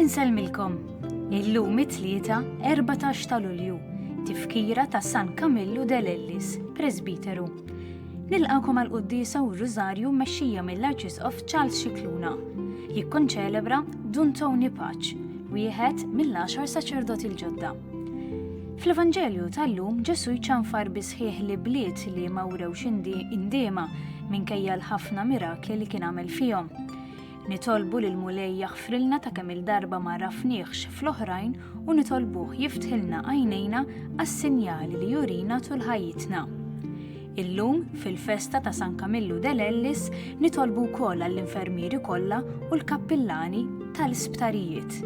Insellmilkom. Illum it-Tlieta, 14 ta' Lulju, tifkira ta' San Kamillu de Lellis, presbiteru. Nilqakom għal quddiesa u r-Rużarju mmexxija mill-Arċisqof Charles Scicluna. Jikkonċelebra Dun Tony Pace, wieħed mill-għaxar saċerdoti l-ġodda. Fl-Evanġelju tal-lum Ġesù jċanfar bi sħiħ l-ibliet li ma wrewx indiema minkejja l-ħafna mirakli li kien għamel fihom. Nitolbu lill-Mulej jaħfrilna ta' kemm-il darba ma għarafniehx fl-oħrajn u nitolbuh jiftħilna għajnejna għas-sinjali li jurina tul ħajjitna. Illum, fil-festa ta' San Kamillu de Lellis, nitolbu wkoll għall-infermieri kollha u l-kappillani tal-isptarijiet.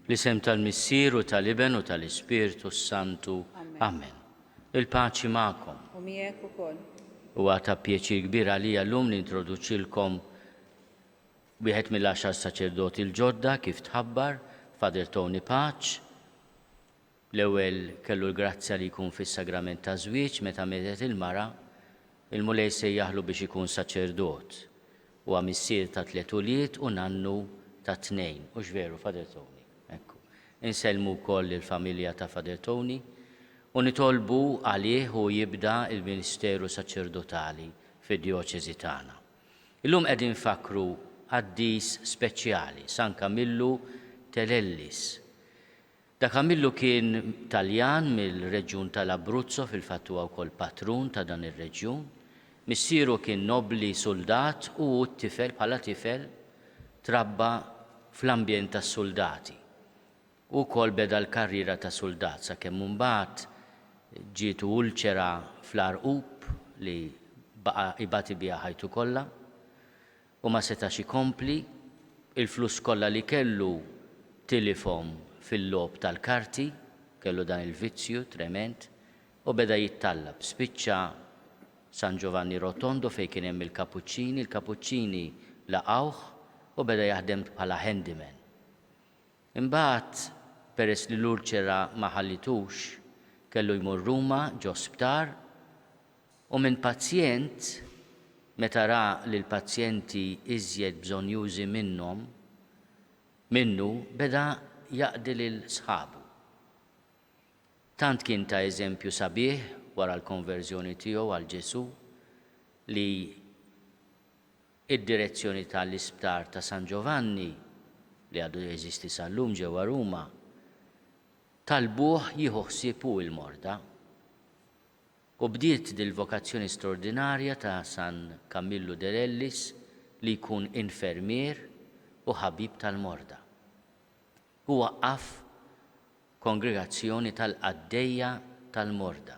L-isem tal-Missier u tal-Iben u tal-Ispirtu s-Santu. Amen. Il-paċi magħkom. U miegħek ukoll. Huwa ta' pjaċir kbir għalija llum nintroduċilkom wieħed mill-għaxar saċerdoti l-ġodda kif tħabbar, Father Tony Pace. L-ewwel kellu l-grazzja li jkun fis-sagrament taż-żwieġ meta mietet il-mara, il-Mulej sejjaħlu biex ikun saċerdot. Huwa missier ta' tliet ulied u nannu ta' tnejn. Hux veru, Father Tony? Ekku. Insellmu wkoll lill-familja ta' Father Tony u nitolbu għalih hu jibda l-ministeru saċerdotali fid-djoċesi tagħna. Illum qegħdin nfakkru qaddis speċjali, San Kamillu Telellis. Da Kamillu kien Taljan mill-reġjun tal-Abruzzo, fil-fatt huwa wkoll patrun ta' dan ir-reġjun. Missieru kien nobbli suldat u hu t-tifel bħala tifel trabba fl-ambjent tas-suldati. Hu wkoll beda l-karriera ta' suldat sakemm imbagħad ġietu ulċera fl-għarqub li baqa' jbati biha ħajtu kollha u ma setax ikompli, il-flus kollha li kellu tilifhom fil-logħob tal-karti, kellu dan il-vizzju tremend, u beda jittallab. Spiċċa San Giovanni Rotondo fejn kien hemm il-Kapuċċini, il-Kapuċċini laqgħuh u beda jaħdem bħala handyman. Imbagħad, peress li l-ulċera ma ħallitux, kellu jmur Ruma ġo sptar u minn pazjent, meta ra lill-pazjenti iżjed bżonnjużi minnhom, minnu, beda jaqdi lil sħabu. Tant kien ta' eżempju sabiħ wara l-konverżjoni tiegħu għal Ġesù li id-direzzjoni ta' l-isptar ta' San Giovanni, li għadu jeżisti sal-lum ġewwa Ruma, talbuh jieħu ħsieb hu l-morda. U bdiet dil-vokazzjoni straordinarja ta' San Camillu de Lellis li jkun infermier u ħabib tal-morda. Hu waqqaf Kongregazzjoni tal-Qaddejja tal-Morda,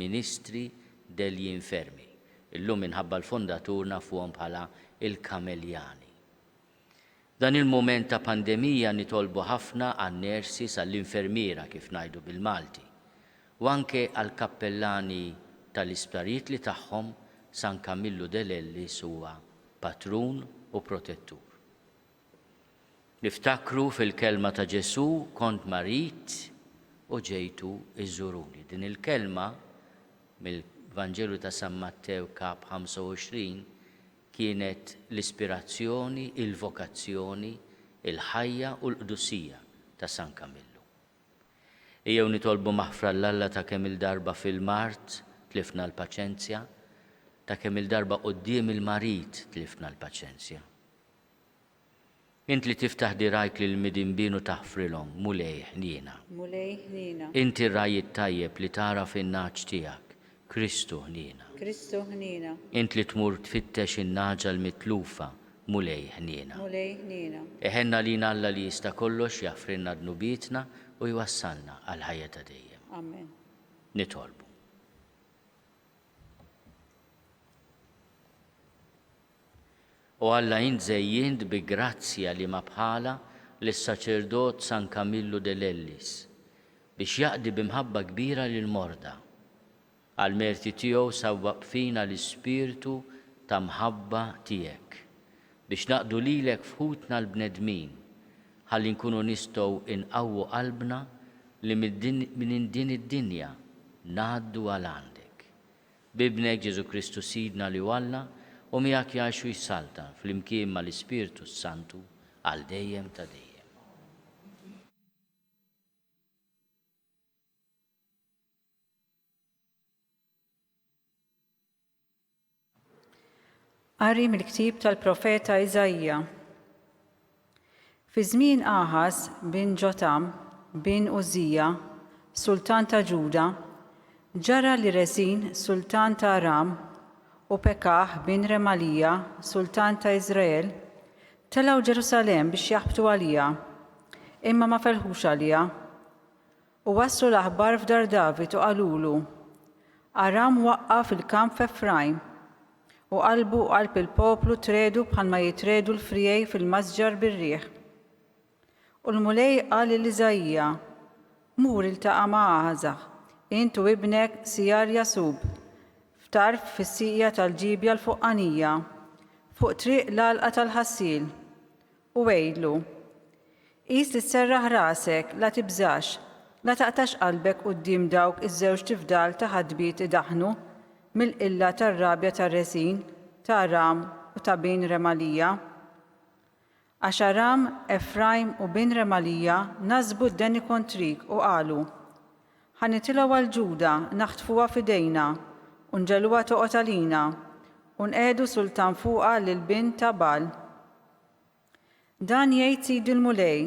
Ministri degli Infermi, illum minħabba l-fondatur nafuhom bħala il-Kameljani. F'dan il-mument ta' pandemija nitolbu ħafna għan-nurses, għall-infermiera kif ngħidu bil-Malti, u anke għall-kappellani tal-isptarijiet li tagħhom San Kamillu de Lellis huwa patrun u protettur. Niftakru fil-kelma ta' Ġesù, Kont marid u ġejtu iżżuruni. Din il-kelma, mill-Vanġelu ta' San Mattew kap 25, kienet l-ispirazzjoni, il-vokazzjoni, il-ħajja u l-qdusija ta' San Kamillu. Ejjew nitolbu maħfra 'l Alla ta' kemm-il darba fil-mard tlifna l-paċenzja, ta' kemm-il darba quddiem il-marid tlifna l-paċenzja. Int li tiftaħ dirgħajk lill-midinbin u taħfrilhom, Mulej, ħniena. Mulej, ħniena. Int ir-ragħaj it-tajjeb li tagħraf in-nagħaġ tiegħek, Kristu, ħniena. Kristu, ħniena. Int li tmur tfittex in-nagħġa l-mitlufa, Mulej, ħniena. Mulej, ħniena. Iħenn għalina Alla li jista' kollox, jaħfrilna dnubietna u jwassalna għall-ħajja ta' dejjem. Amen. Nitolbu. O Alla int żejjint bi grazzja liema bħalha lis-saċerdot San Kamillu de Lellis biex jaqdi bi mħabba kbira lill-morda. Għall-merti tiegħu sawwab fina l-ispirtu ta' mħabba tiegħek biex naqdu lilek f'ħutna l-bnedmin ħalli nkunu nistgħu inqawwu qalbna li minn din id-dinja ngħaddu għal għandek. B'Ibnek Ġesù Kristu Sidna li hu Alla u miegħek jgħix u jsaltan flimkien mal-Ispirtu s-Santu għal dejjem ta' dejjem. Qari mill-ktieb tal-profeta Iżaija. Fi żmien Aħaż bin Ġotam, bin Użżija, sultan ta' Ġuda, ġara li Reżin, sultan ta' Aram, u Pekaħ bin Remalija, sultan ta' Iżrael, telgħu Ġerusalemm biex jaħbtu għaliha, imma ma felħux għaliha. U wasslu l-aħbar f'dar David u qalulu, Aram waqqaf il-kamp f'Efrajm, u qalbu u qalb il-poplu triegħdu bħalma jitriegħdu l-friegħi fil-masġar bir-riħ. U l-Mulej qal lil Iżaija, Mur iltaqa' ma' Aħażah, int u ibnek Sijar-Jasub, f'tarf fis-sieqja tal-ġiebja l-fuqqanija, fuq triq l-għalqa tal-ħassiel, U għidlu, Qis li sserraħ rasek, la tibżax, la taqtax qalbek quddiem dawk iż-żewġt ifdal ta' ħadbiet idaħħnu mill-qilla tar-rabja ta' Reżin, ta' Aram u ta' bin Remalija. Għax Aram, Efrajm u bin Remalija nasbu d-deni kontrik u qalu, Ħa nitilgħu għal Ġuda, naħtfuha f'idejna, u nġegħluha toqgħod għalina, u nqiegħdu sultan fuqha lil bin Tabal. Dan jgħid Sidi l-Mulej,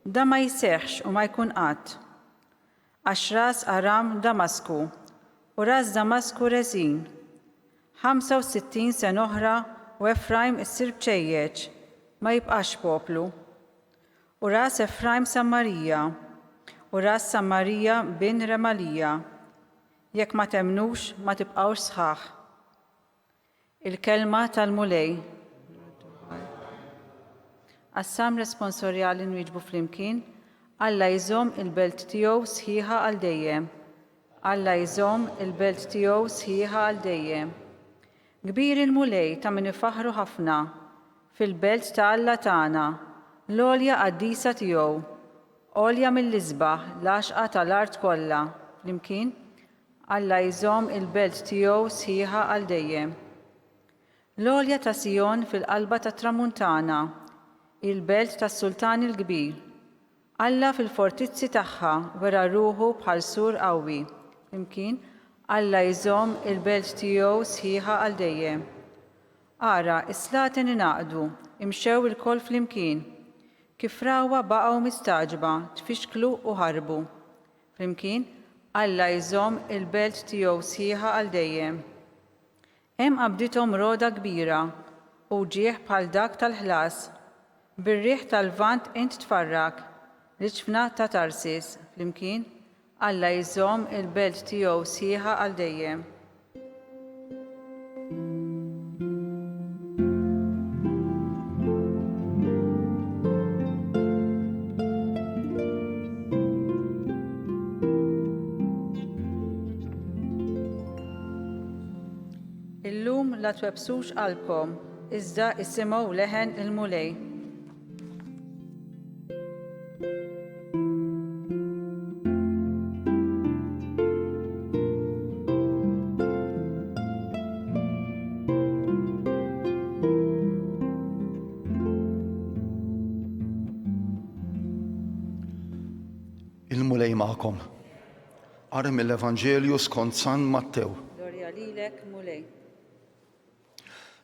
Dan ma jseħħx u ma jkun qatt. Għax ras Aram Damasku, u ras Damasku Reżin. 65 sena oħra u Efrajm issir bċejjeċ, ma jibqax poplu. U ras Efrajm Samarija, u ras Samarija bin Remalija. Jekk ma temmnux, ma tibqgħux sħaħ. Il-Kelma tal-Mulej. Għas-Salm Responsorjali nwieġbu flimkien, Alla jżomm il-belt tiegħu sħiħa għal dejjem. Alla jżomm il-belt tiegħu sħiħa għal dejjem. Kbir il-Mulej ta' min ifaħħru ħafna, fil-belt ta' Alla tagħna, l-għolja qaddisa tiegħu, għolja mill-isbaħ, l-għaxqa ta' l-art kollha. Flimkien, Alla jżomm il-belt tiegħu sħiħa għal dejjem. L-għolja ta' Sijon fil-qalba tat-tramuntana, hi l-belt tas-Sultan il-kbir. Alla fil-fortizzi tagħha wera ruħu bħal sur qawwi. Flimkien, Alla jżomm il-belt tiegħu sħiħa għal dejjem. Ara, is-slaten ingħaqdu, imxew ilkoll flimkien. Kif rawha baqgħu mistagħġba, tfixklu u ħarbu. Flimkien, Alla jżomm il-belt tiegħu sħiħa għal dejjem. Hemm qabdithom rogħda kbira, u wġigħ bħal dak tal-ħlas. Bir-riħ tal-Lvant int tfarrak l-iġfna ta' Tarsis. Flimkien, Alla jżomm il-belt tiegħu sħiħa għal dejjem. Illum la twebbsux qalbkom, iżda isimgħu leħen il-Mulej. Il-Mulej magħkom. Qari mill-Evanġelju skont San Mattew. Glorja lilek, Mulej.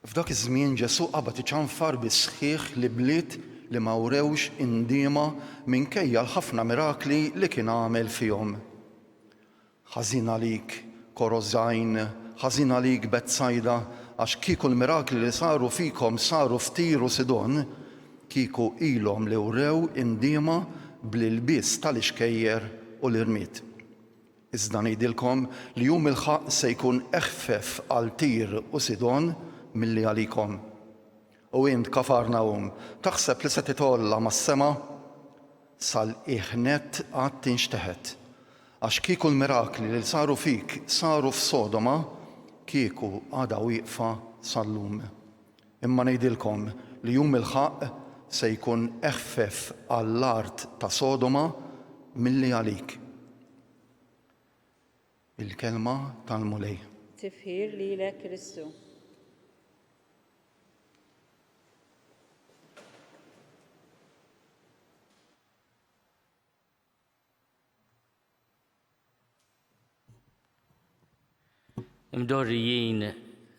F'dak iż-żmien Ġesù qabad iċanfar bis-sħiħ l-ibliet li ma wrewx indiema minkejja l-ħafna mirakli li kien għamel fihom. Ħażin għalik, Korożajn, ħażin għalik, Betsajda, għax kieku l-mirakli li saru fikom saru f'Tir u Sidon, kieku ilhom li wrew indiema bl-ilbies tal-ixkejjer u l-irmied. Iżda ngħidilkom li jum il-ħaqq se jkun eħfef għal Tir u Sidon milli għalikom. U int, Kafarnahum, taħseb li se titgħolla mas-sema? Sal-qiegħ nett għad tinxteħet. Għax kieku l-mirakli li saru fik saru f'Sodoma, kieku għadha wieqfa sal-lum. Imma ngħidilkom li jum il-ħaqq se jkun eħfef għall-art ta' Sodoma milli għalik. Il-Kelma tal-Mulej. Tifħir lilek Kristu. Imdorrijin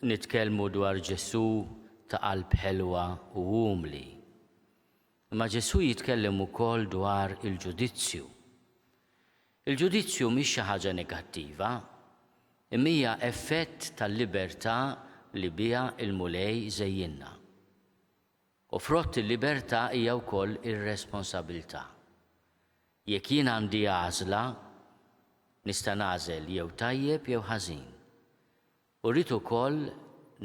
nitkellmu dwar Ġesù ta' qalb ħelwa u umli. Imma Ġesù jitkellem ukoll dwar il-ġudizzju. Il-ġudizzju mhix xi ħaġa negattiva, imma hija effett tal-libertà li biha l-Mulej żejjinna. U frott il-libertà hija wkoll ir-responsabilità. Jekk jien għandi għażla, nista' nagħżel jew tajjeb jew ħażin. U rrid ukoll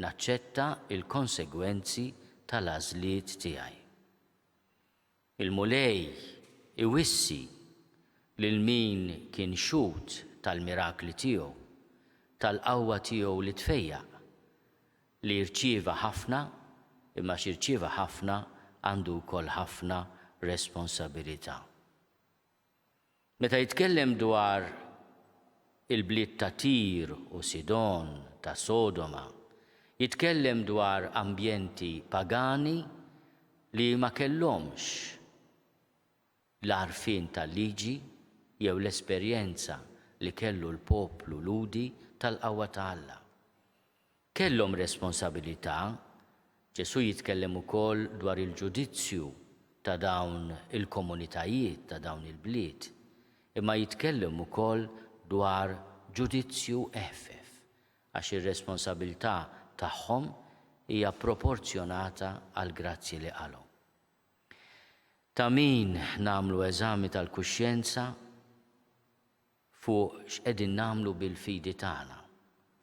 naċċetta l-konsegwenzi tal-għażliet tiegħi. Il-Mulej iwissi lil min kien xhud tal-mirakli tiegħu, tal-qawwa tiegħu li tfejjaq, li rċieva ħafna, imma għax irċieva ħafna għandu wkoll ħafna responsabilità. Meta jitkellem dwar il-bliet ta' Tir u Sidon, ta' Sodoma, jitkellem dwar ambjenti pagani li ma kellhomx l-għarfien tal-Liġi jew l-esperjenza li kellu l-poplu Lhudi tal-qawwa ta' Alla. Kellhom responsabilità, Ġesù jitkellem ukoll dwar il-ġudizzju ta' dawn il-komunitajiet, ta' dawn il-bliet, imma jitkellem ukoll dwar ġudizzju eħfef, għax ir-responsabilità tagħhom hija proporzjonata għall-grazzji li qalgħu. Ta' min nagħmlu eżami tal-kuxjenza fuq x'qegħdin nagħmlu bil-fidi tagħna,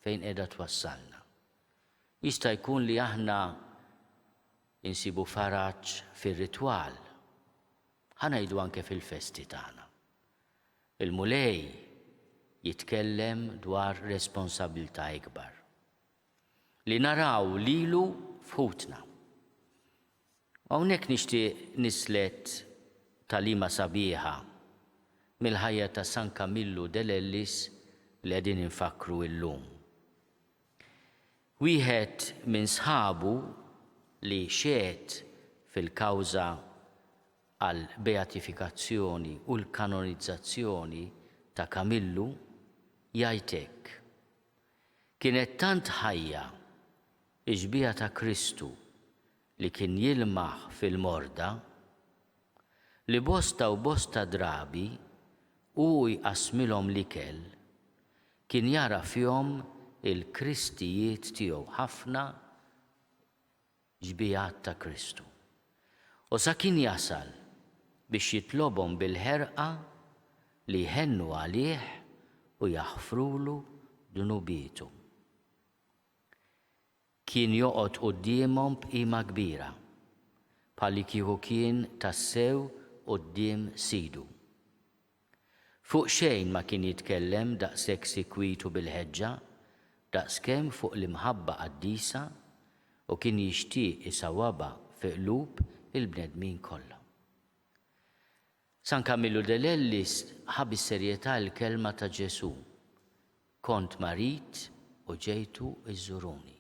fejn qiegħda twassalna. Jista' jkun li aħna insibu faraġ fir-ritwal, ħa ngħidu anke fil-festi tagħna. Il-Mulej jitkellem dwar responsabilità ikbar. Li naraw lilu f'ħutna. Hawnhekk nixtieq nislet tagħlima sabiħa mill-ħajja ta' San Kamillu de Lellis li qegħdin infakkru illum. Wieħed minn sħabu li xehed fil-kawża għall-beatifikazzjoni u l-kanonizzazzjoni ta' Kamillu jgħid hekk, Kienet tant ħajja x-xbieha ta' Kristu li kien jilmaħ fil-morda, li bosta u bosta drabi hu u jqassmilhom l-ikel, kien jara fihom il-Kristijiet tiegħu, ħafna xbihat ta' Kristu. U sa kien jasal biex jitlobhom bil-ħerqa li jħennu għalih u jaħfrulu dnubietu. Kien joqgħod quddiemhom b'qima kbira, bħallikieku kien tassew quddiem Sidu. Fuq xejn ma kien jitkellem daqshekk sikwit u bil-ħeġġa daqskemm fuq l-imħabba qaddisa u kien jixtieq isawwabha fi qlub il-bnedmin kollha. San Kamillu de Lellis ħa bis-serjetà l-kelma ta' Ġesù, Kont marid u ġejtu żżuruni.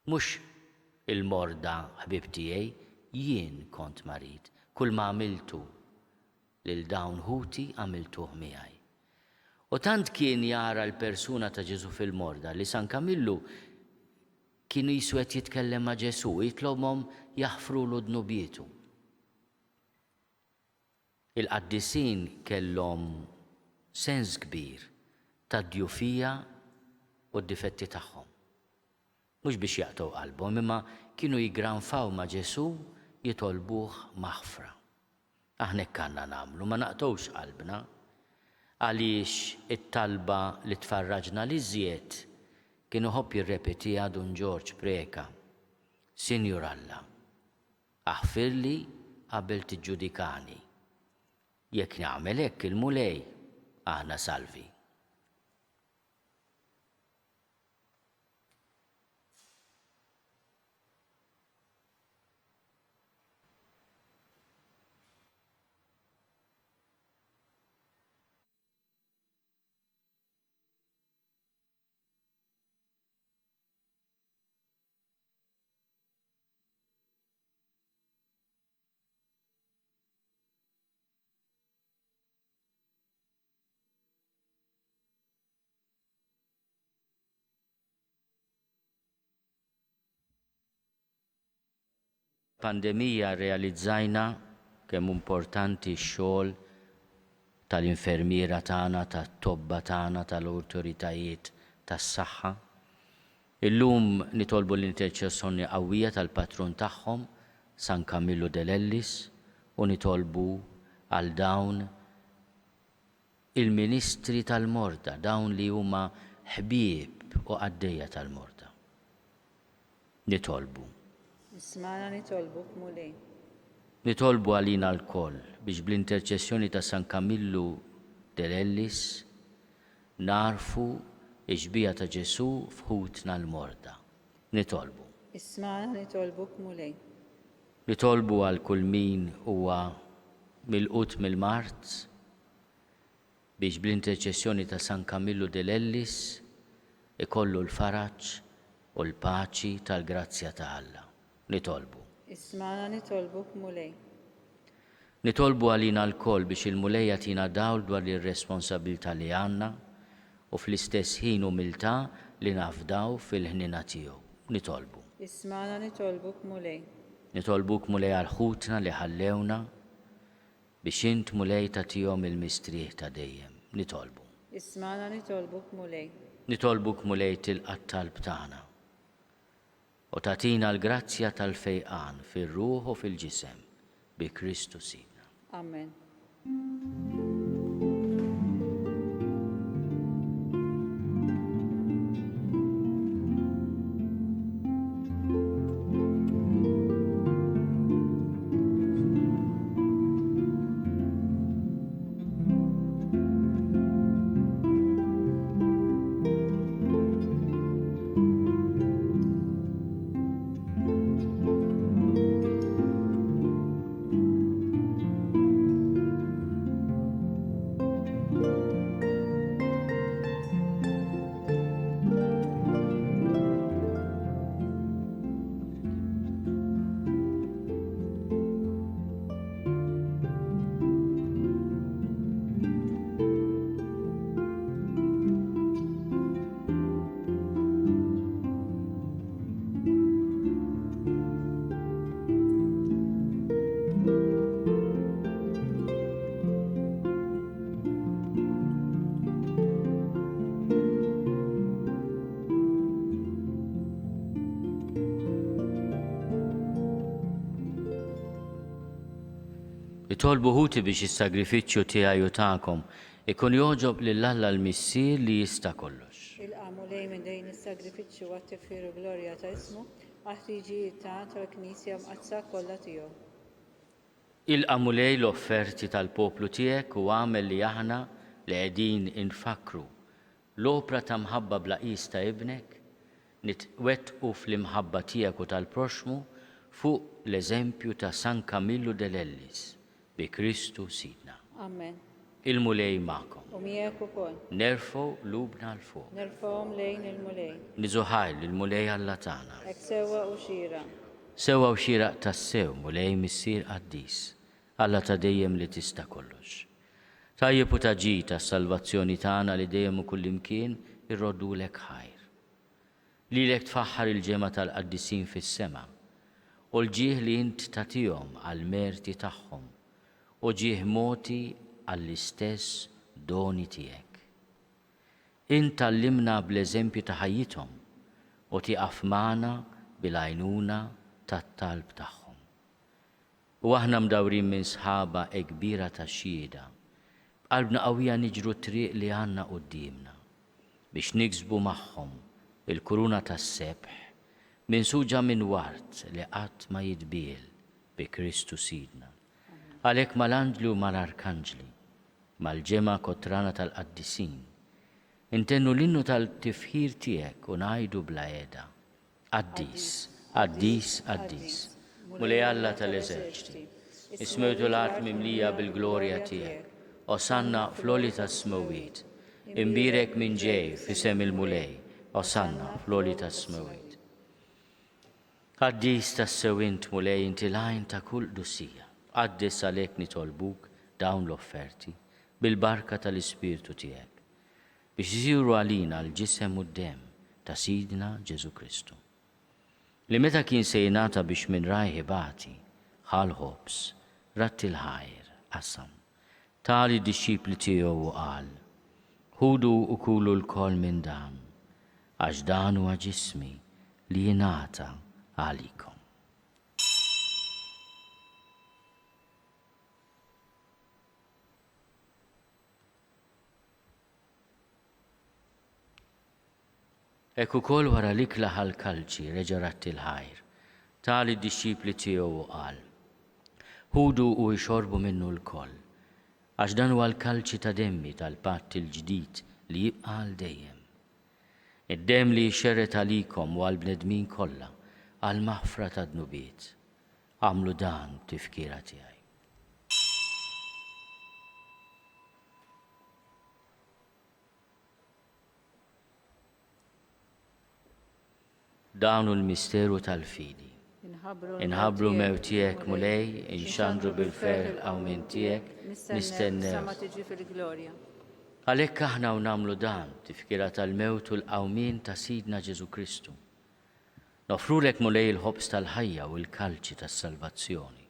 Mhux il-morda ħbieb tiegħi, jien kont marid. Kulma għamiltu lil dawn ħuti għamiltuh miegħi. U tant kien jara l-persuna ta' Ġesù fil-morda li San Kamillu kien qisu qed jitkellem ma' Ġesù, jitlobhom jaħfrulu dnubietu. Il-qaddisin kellhom sens kbir tad-djufija u d-difetti tagħhom. Mhux biex jaqtgħu qalbhom, imma kienu jiggranfaw ma' Ġesù jitolbuh maħfra. Aħna hekk għandna nagħmlu, ma naqtgħux qalbna, għaliex it-talba li tfarraġna l-iżjed kien iħobb jirrepetiha Dun Ġorġ Preca. Sinjur Alla, aħfirli qabel tiġġudikani. Jekk nagħmel hekk il-Mulej aħna salvi. Pandemija rrealizzajna kemm hu importanti x-xogħol tal-infermiera tagħna, tat-tobba tagħna, tal-awtoritajiet tas-saħħa. Illum nitolbu l-interċessjoni qawwija tal-patrun tagħhom, San Kamillu de Lellis, u nitolbu għal dawn il-ministri tal-morda, dawn li huma ħbieb u qaddejja tal-morda. Nitolbu. Ismagħna nitolbuk, Mulej. Nitolbu għalina lkoll biex bl-interċessjoni ta' San Kamillu de Lellis nagħrfu x-xbieha ta' Ġesù f'ħutna l-morda. Nitolbu. Ismagħna nitolbuk, Mulej. Nitolbu għal kull min huwa milqut mill-mard biex bl-interċessjoni ta' San Kamillu de Lellis ikollu l-faraġ u l-paċi tal-grazzja ta' Alla. Nitolbu. Ismagħna nitolbuk, Mulej. Nitolbu għalina lkoll biex il-Mulej jagħtina dawl dwar l-irresponsabbiltà li għandna u fl-istess ħin umiltà li nafdaw fil-ħniena tiegħu. Nitolbu. Ismagħna nitolbuk, Mulej. Nitolbuk, Mulej, għal ħutna li ħallewna, biex int, Mulej, tagħtihom il-mistrieħ ta' dejjem. Nitolbu. Ismagħna nitolbuk, Mulej. Nitolbuk, Mulej, tilqa' t-talb tagħna u tagħtina l-grazzja tal-fejqan fir-ruħ u fil-ġisem, bi Kristu Sidna. Amen. Itolbu ħuti biex is-sagrifiċċju tiegħi u tagħkom ikun jogħġob lil Alla l-Missier li jista' kollox. Ilqa' Mulej minn dejn is-sagrifiċċju għat-tifħir u glorja ta' ismu, għall-ħtiġijiet tagħna tal-Knisja Mqaddsa kollha tiegħu. Ilqa' Mulej l-offerti tal-poplu tiegħek u agħmel li aħna li qegħdin infakkru l-opra ta' mħabba bla qies ta' Ibnek, nitwettqu fl-imħabba tiegħek u tal-proxxmu fuq l-eżempju ta' San Kamillu de Lellis, bi Kristu Sidna. Amen. Il-Mulej magħkom. U miegħek ukoll. Nerfgħu qlubna 'l fuq. Nerfgħuhom lejn il-Mulej. Niżu ħajr lill-Mulej Alla tagħna. Hekk sewwa u xieraq. Sewwa u xieraq tassew, Mulej Missier qaddis, Alla ta' dejjem li tista' kollox. Tajjeb u ta' ġid għas-salvazzjoni tagħna li dejjem u kullimkien irroddulek ħajr. Lilek tfaħħar il-ġemgħa tal-qaddisin fis-sema, u l-ġieħ li int tagħtihom għall-merti tagħhom, u ġieħ mogħti għall-istess doni tiegħek. Int tgħallimna bl-eżempju ta' ħajjithom u tieqaf magħna bil-għajnuna tat-talb tagħhom. U aħna mdawrin minn sħaba hekk kbira ta' xhieda, b'qalbna qawwija niġru t-triq li għandna quddiemna, biex niksbu magħhom il-kuruna tas-sebħ. Minsuġa minn ward li qatt ma jitbiel bi Kristu Sidna. Għalhekk mal-anġli u mal-arkanġli, mal-ġemgħa kotrana tal-qaddisin, intennu l-innu tal-tifħir tiegħek u ngħidu bla heda, Qaddis, qaddis, qaddis, Mulej Alla tal-eżerċti, is-smewwiet u l-art mimlija bil-glorja tiegħek. Osanna fl-għoli tas-smewwiet. Imbierek min ġej f'isem il-Mulej, Osanna fl-għoli tas-smewwiet. Qaddis tassew int, Mulej, inti l-għajn ta' kull qdusija. Qaddis għalhekk nitolbuk dawn l-offerti bil-barka tal-Ispirtu tiegħek, biex isiru għalina l-ġisem u d-demm ta' Sidna Ġesù Kristu. Li meta kien se jingħata biex minn rajh ibati, ħa l-ħobż, radd il-ħajr, qasam, ta lid-dixxipli tiegħu u qal, Ħudu u kulu lkoll minn dan, għax dan huwa ġismi li jingħata għalikom. Hekk ukoll wara l-ikla ħa l-kalċi, reġa' radd il-ħajr, ta lid-dixxipli tiegħu u qal, Ħudu u ixorbu minnu lkoll, għax dan huwa l-kalċi ta' demmi tal-patt il-ġdid li jibqa' għal dejjem. Id-demm li jixxerred għalikom u għall-bnedmin kollha għall-maħfra tad-dnubiet. Agħmlu dan b'tifkira tiegħi. Dan hu l-misteru tal-fidi. Inħabbru l-mewt tiegħek, Mulej, inxandru bil-ferħ il-qawmien tiegħek, nistennew. Għalhekk aħna u nagħmlu dan, tifkira tal-mewt u l-qawmien ta' Sidna Ġesù Kristu. Noffrulek Mulej il-ħobż tal-ħajja u l-kalċi tas-salvazzjoni.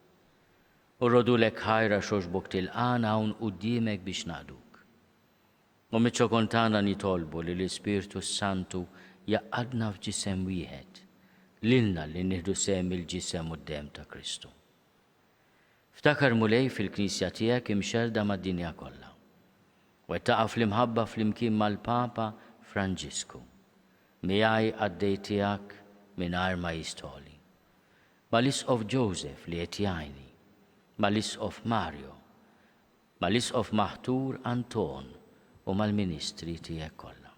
U rrodulek ħajr għax għoġbok tilqagħna hawn quddiemek biex naqduk. U miċ-ċokon tagħna nitolbu li l-Ispirtu s-Santu jgħaqqadna f'ġisem wieħed, lilna li nieħdu sehem mill-ġisem u d-demm ta' Kristu. Ftakar, Mulej, fil-Knisja tiegħek imxerrda mad-dinja kollha. Wettaqha fl-imħabba flimkien mal-Papa Franġisku, miegħi qaddej tiegħek mingħajr ma jistħoli, mal-Isqof Joseph li qed jgħinni, mal-Isqof Mario, mal-Isqof maħtur Anton u mal-ministri tiegħek kollha.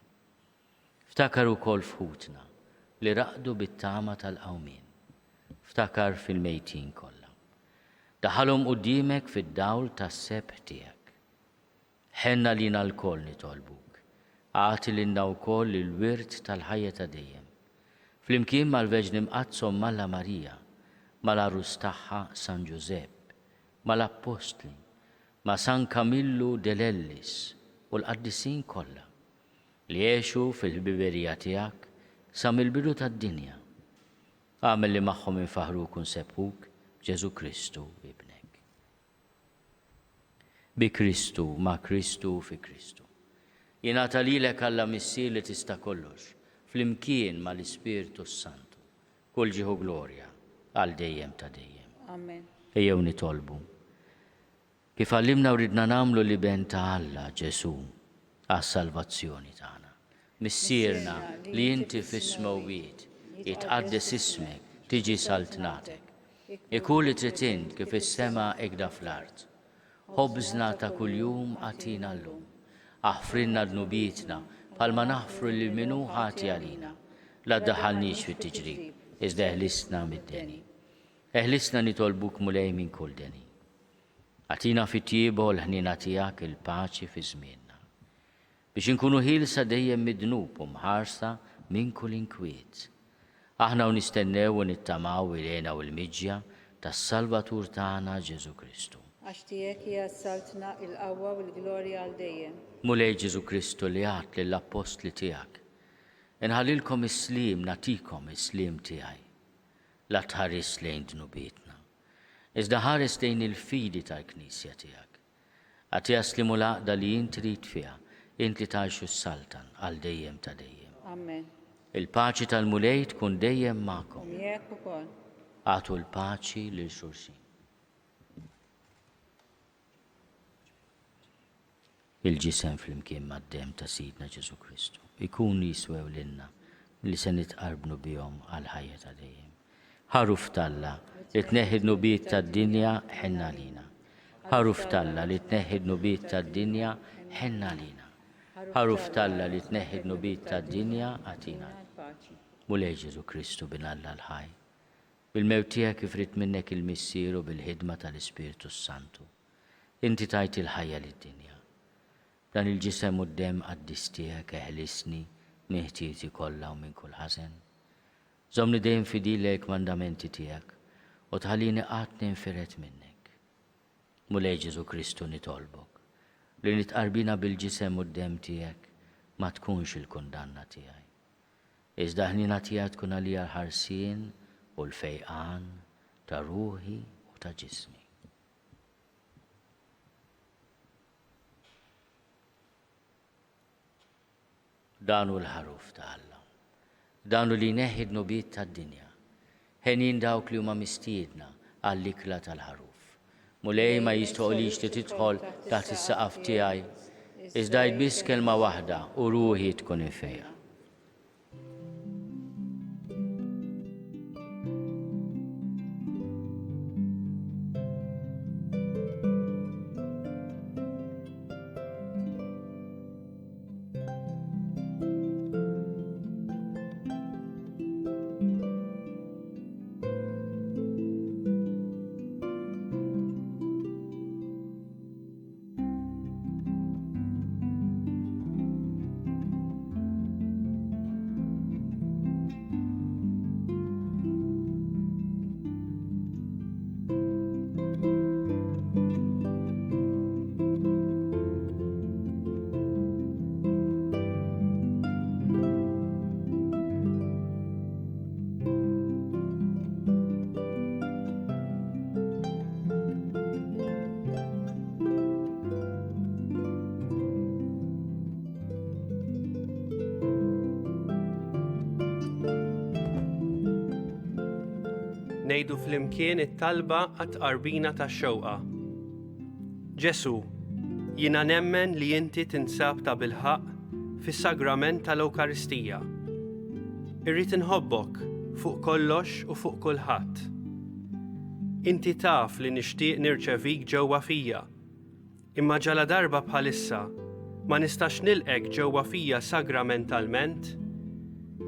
Ftakar ukoll f'ħutna li raqdu bit-tama tal-qawmien. Ftakar fil-mejtin kollha. Daħħalhom quddiemek fid-dawl tas-sebħ tiegħek. Ħenn għalina lkoll nitolbuk. Agħti lilna wkoll il-wirt tal-ħajja ta' dejjem. Flimkien mal-Verġni Mqaddsa Omm Alla Marija, mal-għarus tagħha San Ġużepp, mal-Appostli, ma' San Kamillu de Lellis u l-qaddisin kollha, li għexu fil-ħbiberija tiegħek sa mill-bidu tad-dinja. Agħmel li magħhom infaħħruk u nsebbħuk b'Ġesù Kristu, Ibnek. Bi Kristu, ma' Kristu u fi Kristu. Jingħata lilek Alla Missier li tista' kollox, flimkien mal-Ispirtu s-Santu, Kull ġieħ u glorja għal dejjem ta' dejjem. Amen. Ejjew nitolbu. Kif għallimna u ridna nagħmlu l-Iben ta' Alla, Ġesù, għas-salvazzjoni tagħna. Missierna li inti fis-smewwiet, jitqaddes ismek, tiġi saltnatek. Ikun li trid int kif fis-sema hekk fl-art. Ħobżna ta' kuljum agħtina llum. Aħfrilna dnubietna, bħalma naħfru lil min hu ħati għalina. La ddaħħalniex fit-tiġrib, iżda eħlisna mid-deni. Eħlisna nitolbuk Mulej minn kull deni. Agħtina fit-tjieba u l-ħniena tiegħek il-paċi fi żmienna. Biex inkunu ħielsa dejjem mid-dnub u mħarsa minn kull inkwiet. Aħna u nistennew u nittamaw il-hena u l-miġja tas-Salvatur tagħna Ġesù Kristu. Għax tiegħek hija s-saltna, il-qawwa u l-glorja għal dejjem. Mulej Ġesù Kristu li għedt lill-appostli tiegħek, Inħallilkom is-sliem, nagħtikom is-sliem tiegħi. La tħarisx lejn dnubietna, iżda ħares lejn il-fidi tal-Knisja tiegħek. Agħtiha s-sliem u l-għaqda li int trid fiha, int li tgħix u ssaltan għal dejjem ta' dejjem. Amen. Il-paċi tal-Mulej tkun dejjem magħkom. U miegħek ukoll. Agħtu l-paċi lil xulxin. Il-ġisem flimkien mad-demm ta' Sidna Ġesù Kristu jkunu jiswew lilna. li se nitqarbnu bihom għall-ħajja ta' dejjem. Ħaruf t'Alla li tneħħi d-dnubiet tad-dinja, ħenn għalina. Ħaruf t'Alla li tneħħi d-dnubiet tad-dinja, ħenn għalina. Ħaruf t'Alla li tneħħi d-dnubiet tad-dinja, agħtina l-paċi. Mulej Ġesù Kristu, Bin Alla l-ħaj, bil-mewt tiegħek kif ried minnek il-Missier u bil-ħidma tal-Ispirtu s-Santu, inti tajt il-ħajja lid-dinja. B'dan il-Ġisem u d-Demm qaddis tiegħek eħlisni minn ħtieti kollha u minn kull ħażen. Żommni dejjem fidil lejn il-kmandamenti tiegħek u tħallini qatt ninfired minnek. Mulej Ġesù Kristu nitolbok li nitqarbina bil-Ġisem u d-Demm tiegħek ma tkunx il-kundanna tiegħi. Iżda l-ħniena tiegħek tkun għalija l-ħarsien u l-fejqan ta' ruħi u ta' ġismi. Dan hu l-Ħaruf ta' Alla. Dan hu li jneħħi d-dnubiet tad-dinja. Henjin dawk li huma mistiedna għall-ikla tal-Ħaruf. Mulej, ma jistħoqlix li tidħol taħt is-saqaf tiegħi, iżda għid biss kelma waħda u ruħi tkun imfejqa. Ngħidu flimkien it-talba għat-tqarbina tax-xewqa. Ġesù, jiena nemmen li inti tinsab tabilħaqq fis-sagrament tal-Ewkaristija. Irrid inħobbok fuq kollox u fuq kulħadd. Inti taf li nixtieq nirċevik ġewwa fija, imma ġaladarba bħalissa ma nistax nilqgħek ġewwa fija sagramentalment,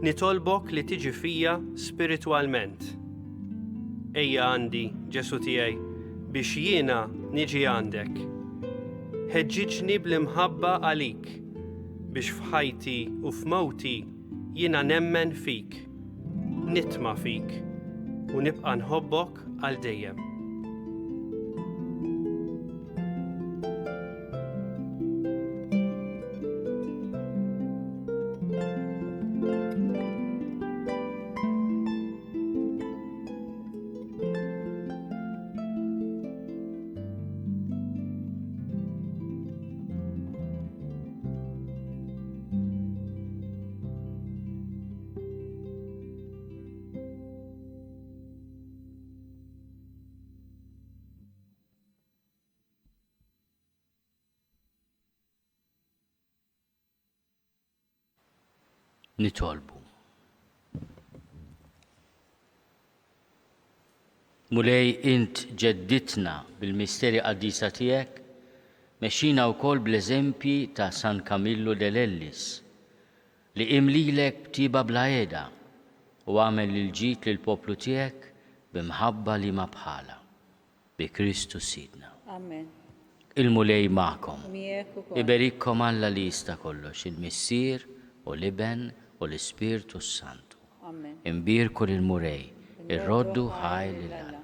nitolbok li tiġi fija spiritwalment. Ejja għandi, Ġesù tiegħi, biex jiena niġi għandek. Ħeġġiġni bl-imħabba għalik, biex f'ħajti u f'mewti jiena nemmen fik, nitma' fik u nibqa' nħobbok għal dejjem. Nitolbu. Mulej int ġeddidtna bil-misteri qaddisa tiegħek, mexxina wkoll bl-eżempji ta' San Kamillu de Lellis, li qiem lilek b'tieba bla qiegħda u għamel il-ġid lill-poplu tiegħek bi mħabba liema bħalha. Bi Kristu Sidna. Amen. Il-Mulej magħkom. U miegħek ukoll. Iberikkom Alla li jista' kollox, il-Missier u l-Iben u l-Ispirtu s-Santu. Amen. Imbierku lill-Mulej, irroddu ħajr lil Alla.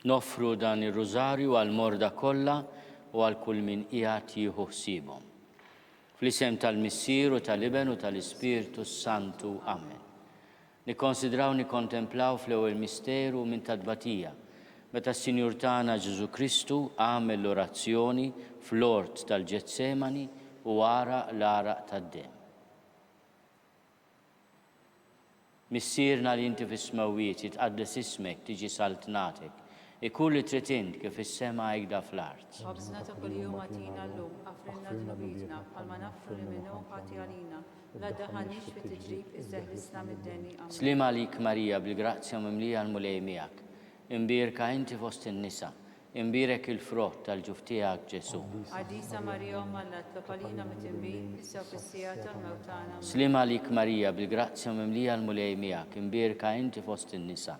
Noffru dan ir-Rużarju għall-morda kollha u għal kull min qiegħed jieħu ħsiebhom. Fl-isem tal-Missier u tal-Iben u tal-Ispirtu s-Santu. Amen. Nikkonsidraw nikkontemplaw fl-ewwel misteru minn ta' tbatija, meta s-Sinjur tagħna Ġesù Kristu għamel l-orazzjoni fl-ort tal-Ġetsemani u għaraq l-għaraq tad-demm. Missierna li inti fis-smewwiet, jitqaddes ismek, tiġi saltnatek. Ikun li trid int kif fis-sema hekda fl-art. Ħobżna ta' kuljum agħtina llum, aħfrilna dnubietna, bħalma naħfru lil min hu ħati għalina, la ddaħħalniex fit-tiġrib iżda eħlisna mid-deni. Amen. Sliem għalik Marija, bil-grazzja mimlija l-Mulej miegħek. Imbierka inti fost in-nisa, Imbierek il-frott tal-ġuf tiegħek, Ġesù. Qaddisa Marija Omm Alla, itlob għalina midinbin, issa u fis-siegħa tal-mewt tagħna. Amen. Sliem għalik Marija, bil-grazzja mimlija l-Mulej miegħek, imbierka inti fost in-nisa.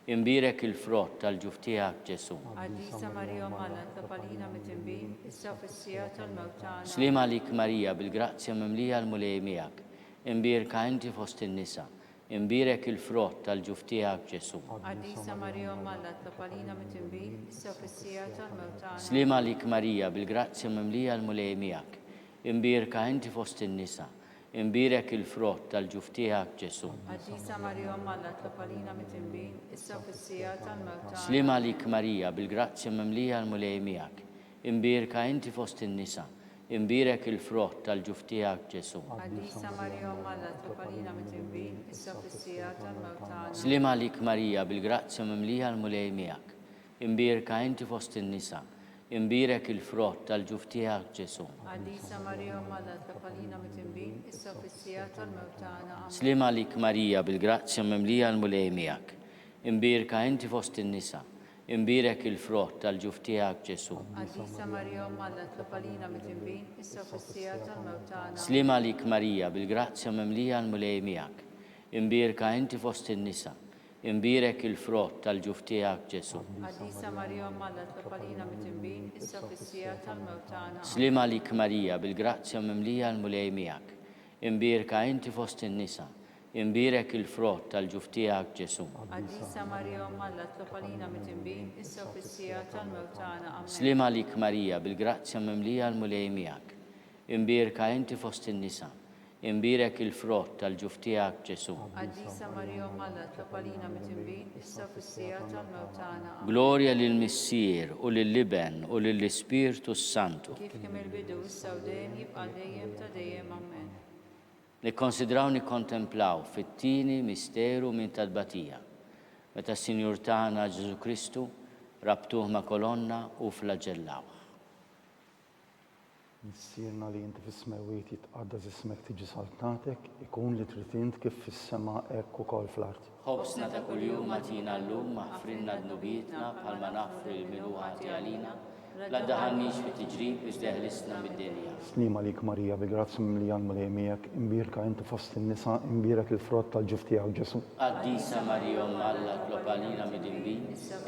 Imbierek il-frott tal-ġuf tiegħek, Ġesù. Qaddisa Marija Omm Alla, itlob għalina midinbin, issa u fis-siegħa tal-mewt tagħna. Amen. Sliem għalik Marija, bil-grazzja mimlija l-Mulej miegħek, imbierka inti fost in-nisa. Imbierek il-frott tal-ġuf tiegħek, Ġesù. Qaddisa Marija Omm Alla, itlob għalina midinbin, issa u fis-siegħa tal-mewt tagħna. Sliem għalik Marija, bil-grazzja mimlija l-Mulej miegħek. Imbierka inti fost in-nisa. Imbierek il-frott tal-ġuf tiegħek, Ġesù. Qaddisa Marija Omm Alla, itlob għalina midinbin, issa u fis-siegħa tal-mewt tagħna. Sliem għalik Marija, bil-grazzja mimlija l-Mulej miegħek. Imbierka inti fost in-nisa. Imbierek il-frott tal-ġuf tiegħek, Ġesù. Qaddisa Marija Omm Alla, itlob għalina midinbin, issa u fis-siegħa tal-mewt tagħna. Sliem għalik Marija, bil-grazzja mimlija l-Mulej miegħek. Imbierka inti fost in-nisa. Imbierek il-frott tal-ġuf tiegħek, Ġesù. Qaddisa Marija Omm Alla, itlob għalina midinbin, issa u fis-siegħa tal-mewt tagħna. Amen. Sliem għalik Marija, bil-grazzja mimlija l-Mulej miegħek. Imbierka inti fost in-nisa. Imbierek il-frott tal-ġuf tiegħek, Ġesù. Qaddisa Marija Omm Alla, itlob għalina midinbin, issa u fis-siegħa tal-mewt tagħna. Amen. Sliem għalik Marija, bil-grazzja mimlija l-Mulej miegħek. Imbierka inti fost in-nisa. Imbierek il-frott tal-ġuf tiegħek, Ġesù. Qaddisa Marija Omm Alla, itlob għalina midinbin, issa u fis-siegħa tal-mewt tagħna. Amen. Sliem għalik Marija, bil-grazzja mimlija l-Mulej miegħek. Imbierka inti fost in-nisa. Imbierek il-frott tal-ġuf tiegħek, Ġesù. Qaddisa Marija Omm Alla, itlob għalina midinbin, issa u fis-siegħa tal-mewt tagħna. Amen. Sliem għalik Marija, bil-grazzja mimlija l-Mulej miegħek. Imbierka inti fost in-nisa. Imbierek il-frott tal-ġuf tiegħek, Ġesù. Qaddisa Marija Omm Alla, itlob għalina midinbin, issa u fis-siegħa tal-mewt tagħna. Amen. Glorja lill-Missier u lill-Iben u lill-Ispirtu s-Santu. Kif kien mill-bidu, issa u dejjem, jibqa' għal dejjem ta' dejjem. Amen. Nikkonsidraw nikkontemplaw fit-tieni misteru minn ta' tbatija, meta s-Sinjur tagħna Ġesù Kristu rabtuh ma' kolonna u flaġellawh. Missierna li inti fis-smewwiet jitqaddas ismek tiġi saltnatek, ikun li trid int kif fis-sema hekk ukoll fl-art. Ħobżna ta' kuljum agħtina llum, aħfrilna dnubietna bħalma naħfru lil min hu ħati għalina, La ddaħħalniex fi tiġrib iżda eħlisna mid-dinja. Sliem għalik Marija, bi grazzja mimlija l-Mulej miegħek, imbierka inti fost in-nisa, imbierek il-frott tal-ġuf tiegħek Ġesù. Qaddisa Marija Omm Alla tlob għalina midinbin,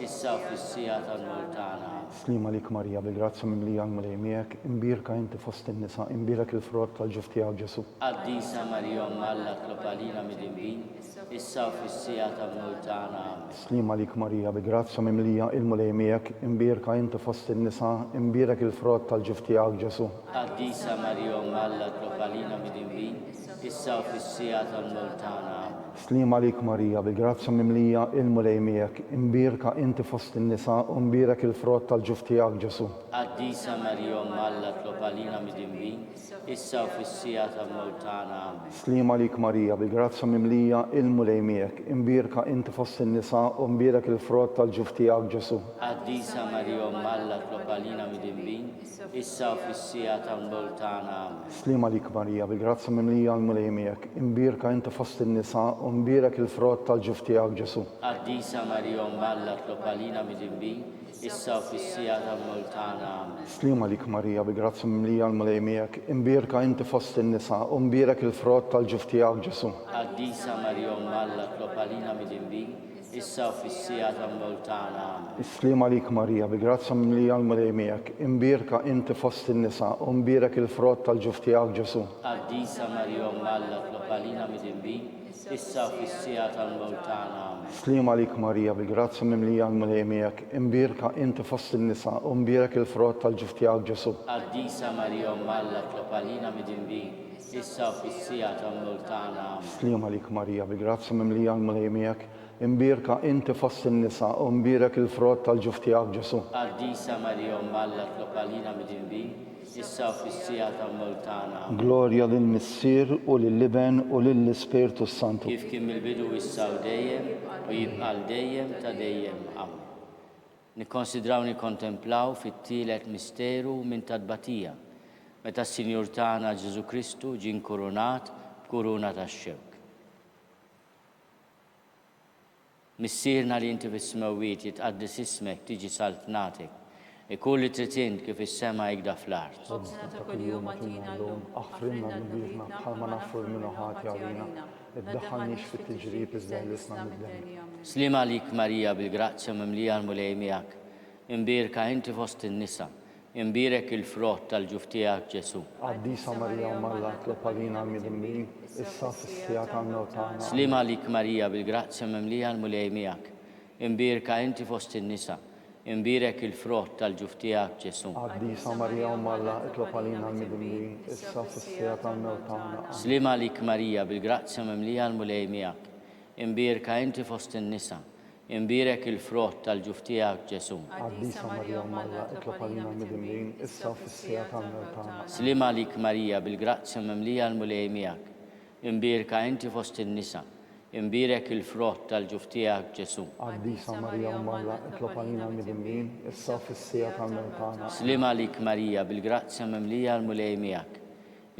issa u fis-siegħa tal-mewt tagħna. Amen. Sliem għalik Marija, bi grazzja mimlija l-Mulej miegħek, imbierka inti fost in-nisa, imbierek il-frott tal-ġuf tiegħek Ġesù. Qaddisa Marija Omm Alla tlob għalina midinbin, issa u fis-siegħa tal-mewt tagħna. Amen. Sliem għalik Marija, bi grazzja mimlija, il-Mulej miegħek, imbierka inti fost in-nisa, imbierek il-frott tal-ġuf tiegħek Ġesù. Qaddisa Marija Omm Alla tlob għalina midinbin, issa u fis-siegħa tal-mewt tagħna. Amen. Sliem għalik Marija, bi grazzja mimlija, il-Mulej miegħek, imbierka inti fost in-nisa u mbierek il-frott tal-ġuf tiegħek Ġesù. Qaddisa Marija Omm Alla tlob għalina midinbin, issa u fis-siegħa tal-mewt tagħna. Amen. Sliem għalik Marija, bil-grazzja mimlija, il-Mulej miegħek, imbierka inti fost in-nisa u mbierek il-frott tal-ġuf tiegħek Ġesù. Qaddisa Marija Omm Alla tlob għalina midinbin, issa u fis-siegħa tal-mewt tagħna. Amen. Sliem għalik Marija, bil-grazzja mimlija, l-Mulej miegħek, imbierka inti fost in-nisa u mbierek il-frott tal-ġuf tiegħek Ġesù. Qaddisa Marija Omm Alla tlob għalina midinbin, issa u fis-siegħa tal-mewt tagħna. Amen. Sliem għalik Marija, bi grazzja mimlija l-Mulej miegħek, imbierka inti fost in-nisa u mbierek il-frott tal-ġuf tiegħek Ġesù. Qaddisa Marija Omm Alla tlob għalina midinbin, issa u fis-siegħa tal-mewt tagħna. Amen. Is-sliem għalik Marija, bi grazzja mimlija l-Mulej miegħek, imbierka inti fost in-nisa u mbierek il-frott tal-ġuf tiegħek Ġesù. Qaddisa Marija Omm Alla tlob għalina midinbin, issa u fis-siegħa tal-mewt tagħna. Amen. Issa u fis-siegħa tal-mewt tagħna. Amen. Sliem għalik Marija, bil-grazzja mimlija l-Mulej miegħek, imbierka inti fost in-nisa u mbierek il-frott tal-ġuf tiegħek Ġesù. Qaddisa Marija Omm Alla tlob għalina midinbin, issa u fis-siegħa tal-mewt tagħna. Amen. Sliem għalik Marija, bil-grazzja mimlija l-Mulej miegħek, imbierka inti fost in-nisa u mbierek il-frott tal-ġuf tiegħek Ġesù. Qaddisa Marija Omm Alla tlob għalina midinbin, issa u fis-siegħa tal-mewt tagħna. Amen. Glorja lill-Missier u lill-Iben u lill-Ispirtu s-Santu. Kif kien mill-bidu issa u dejjem, u jibqa' għal dejjem ta' dejjem. Amen. Nikkonsidraw nikkontemplaw fit-tielet misteru minn ta' tbatija, meta s-Sinjur tagħna Ġesù Kristu ġie nkurunat b'kuruna tax-xewk. Missierna li inti fis-smewwiet, jitqaddes ismek, tiġi saltnatek. Ikun li trid int kif fis-sema hekda fl-art. Ħobżna ta' kuljum agħtina llum, aħfrilna dnubietna bħalma naħfru lil min hu ħati għalina, iddaħħalniex fit-tiġrib iżda ħlisna mid-deni. Sliem għalik Marija bil-grazzja mimlija l-Mulej miegħek, imbierka inti fost in-nisa, Imbierek il-frott tal-ġuf tiegħek, Ġesù. Qaddisa Marija Omm Alla itlob għalina l-midinbin, issa u fis-siegħa tal-mewt tagħna. Amen. Sliem għalik Marija bil-grazzja mimlija l-Mulej miegħek. Imbierka inti fost in-nisa, imbierek il-frott tal-ġuf tiegħek, Ġesù. Qaddisa Marija Omm Alla itlob għalina l-midinbin, issa u fis-siegħa tal-mewt tagħna. Amen. Sliem għalik Marija bil-grazzja mimlija l-Mulej miegħek. Imbierka inti fost in-nisa, Imbierek il-frott tal-ġuf tiegħek, Ġesù. Qaddisa Marija Omm Alla, itlob għalina l-midinbin, issa u fis-siegħa tal-mewt tagħna. Amen. Sliem għalik Marija, bil-grazzja mimlija l-Mulej miegħek. Imbierka inti fost in-nisa, imbierek il-frott tal-ġuf tiegħek, Ġesù. Qaddisa Marija Omm Alla, itlob għalina l-midinbin, issa u fis-siegħa tal-mewt tagħna. Amen. Sliem għalik Marija, bil-grazzja mimlija l-Mulej miegħek.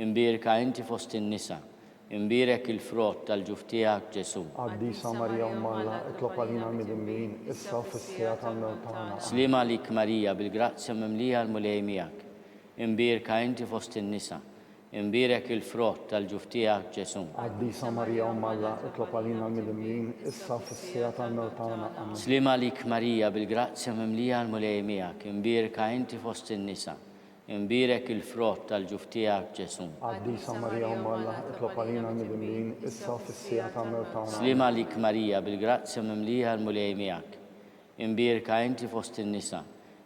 Imbierka inti fost in-nisa, Imbierek il-frott tal-ġuf tiegħek, Ġesù. Qaddisa Marija Omm Alla, itlob għalina l-midinbin, issa u fis-siegħa tal-mewt tagħna. Amen. Sliem għalik Marija, bil-grazzja mimlija l-Mulej miegħek. Imbierka inti fost in-nisa. Imbierek il-frott tal-ġuf tiegħek, Ġesù. Qaddisa Marija Omm Alla, itlob għalina l-midinbin, issa u fis-siegħa tal-mewt tagħna. Amen. Sliem għalik Marija, bil-grazzja mimlija l-Mulej miegħek. Imbierka inti fost in-nisa. Imbierek il-frott tal-ġuf tiegħek, Ġesù. Qaddisa Marija Omm Alla, itlob għalina l-midinbin, issa u fis-siegħa tal-mewt tagħna. Amen. Sliem għalik Marija, bil-grazzja mimlija l-Mulej miegħek. Imbierka inti fost in-nisa,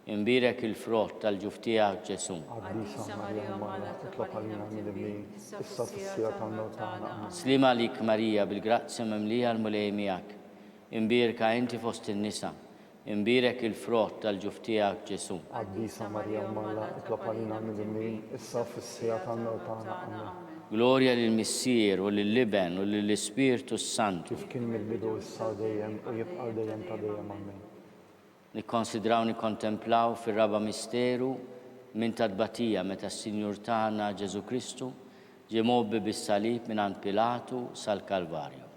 imbierek il-frott tal-ġuf tiegħek, Ġesù. Qaddisa Marija Omm Alla, itlob għalina l-midinbin, issa u fis-siegħa tal-mewt tagħna. Amen. Sliem għalik Marija, bil-grazzja mimlija l-Mulej miegħek. Imbierka inti fost in-nisa, Imbierek il-frott tal-ġuf tiegħek, Ġesù. Qaddisa Marija Omm Alla, itlob għalina l-midinbin, issa u fis-siegħa tal-mewt tagħna. Amen. Glorja lill-Missier u lill-Iben u lill-Ispirtu s-Santu. Kif kien mill-bidu, issa u dejjem, u jibqa' għal dejjem ta' dejjem. Amen. Nikkonsidraw nikkontemplaw fir-raba' misteru minn ta' tbatija meta s-Sinjur tagħna Ġesù Kristu ġie mgħobbi bis-salib mingħand Pilatu sal-Kalvarju.